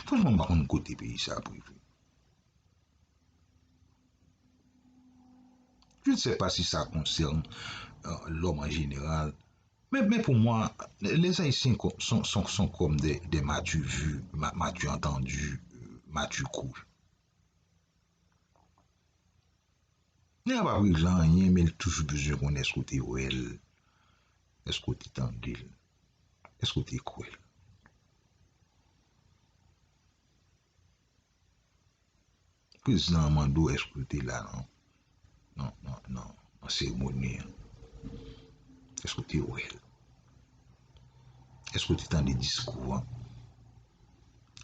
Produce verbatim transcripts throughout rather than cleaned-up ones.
Franchman, m pa konn kote peyi sa ap rive. Je ne sais pas si ça concerne, euh, l'homme en général, mais, mais pour moi, les Haïtiens co- sont, sont, sont comme des, des m'as-tu vu, m'a- m'as-tu entendu, euh, m'as-tu cru. Nèg la p ap regle anyen, men li toujou bezwen konnen èske w te wè l, èske w te tande l, èske w te kwè l. Prezidan an mande w èske w te la nan, nan, nan, nan, nan seremoni an. Èske w te wè l? Èske w te tande diskou an?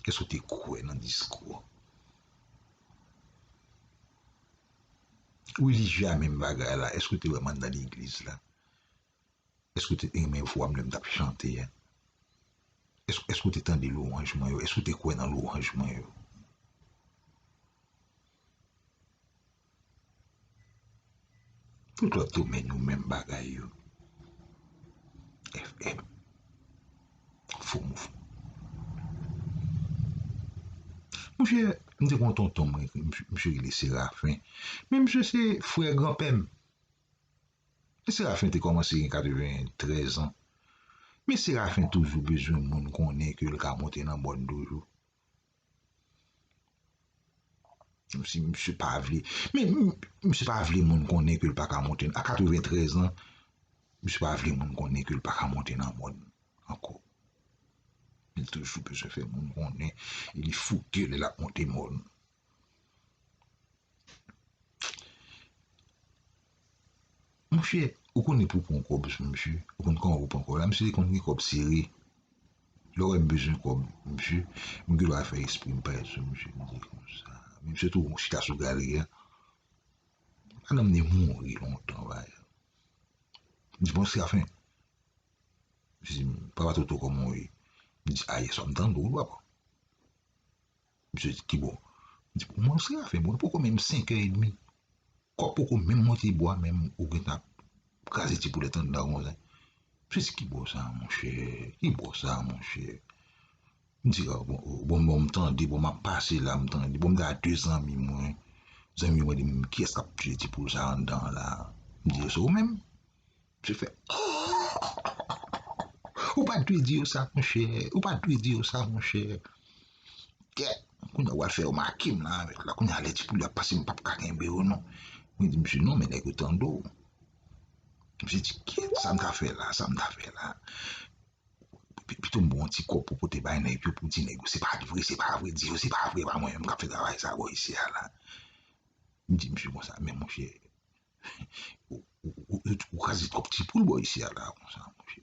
Èske w te kwè nan diskou an? Relijye a menm bagay la. Èske w te wè m anndan legliz la? Èske w te renmen vwa m lè m t ap chante a? Èske, èske w te tande lwanj mwen yo? Èske w te kwè nan lwanj mwen yo? Tout lòt domèn yo, menm bagay yo. F M. Fo mouvman. Monchè, m te gen yon tonton mwen, misye, misye rele Serafen. Men misye se frè granpè m. E Serafen te kòmanse gen katreventrèz an. Men Serafen toujou bezwen moun konnen ke l ka monte nan mòn toujou. Kòmsi misye pa vle. Men m- misye pa vle moun konnen ke l pa ka monte. A katreventrèz an, misye pa vle moun konnen ke l pa ka monte nan mòn ankò. Li toujou bezwen fè moun konnen. E li fouke lè l ap monte mòn. Monchè, ou konnen pou pran kòb sou misye, ou konn kòman pou pran kòb la, misye te konn gen kòb sere. Lè w wè m bezwen kòb, misye, m gen dwa fè espre m parèt sou misye, m di konsa. Men misye tou chita sou galri a. Madanm li mouri lontan, bay. M di, bon, Serafen. Misye di, papa Toto, kòman w ye? M di, a, yèswa m tande w, papa. Misye di, ki bò? M di, mwen, Serafen, bon, poko menm senk è edmi. Kòb poko menm monte bwa, menm ou gentan ap kraze ti poulèt anndan konsa. Misye di, ki bò sa, monchè? Ki bò sa, monchè? M di, a, bon, bon, bon, m tande, bon, m ap pase la, m tande. Bon, m di a de zanmi mwen. Zanmi mwen di m, kiyès k ap tiye ti poul sa anndan an la? M di, se ou menm. Misye fè, ou pa t dwe di yo sa, monchè. Ou pa t dwe di yo sa, monchè. Kèt, kounye a w al fè yo make m la avèk la. Kounye a lè ti poul yo ap pase, m p ap ka kenbe yo non. Mwen di misye, non, men nèg yo tande w. Misye di, kèt, sa m ta fè la, sa m ta fè la. Pi- Pito m ba w yon ti kòb pou pote bay nèg yo, pou di nèg yo, se pa vre, se pa vre, di yo, se pa vre, pa mwen menm k ap fè travay sa bò isi a la. M di misye konsa, men monchè, ou, ou, ou, ou, ou kraze twòp ti poul bò isi a la, konsa, monchè.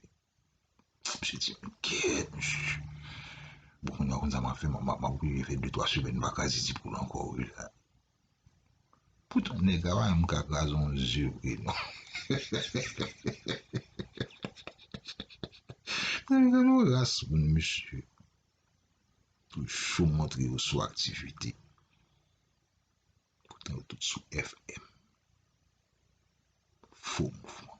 Misye di, kèt, misye. Bon, kounye a, konn sa m ap fè, m ap, m ap, m ap oblije fè de twa semèn, m pa kraze ti poul ankò, wi, la. Poutan, nèg la, pa menm ka kraze yon ze vre, non. Nèg la, yon ras moun, misye. Toujou montre yo sou aktivite. Poutan yo tout sou F M. Fo mouvman.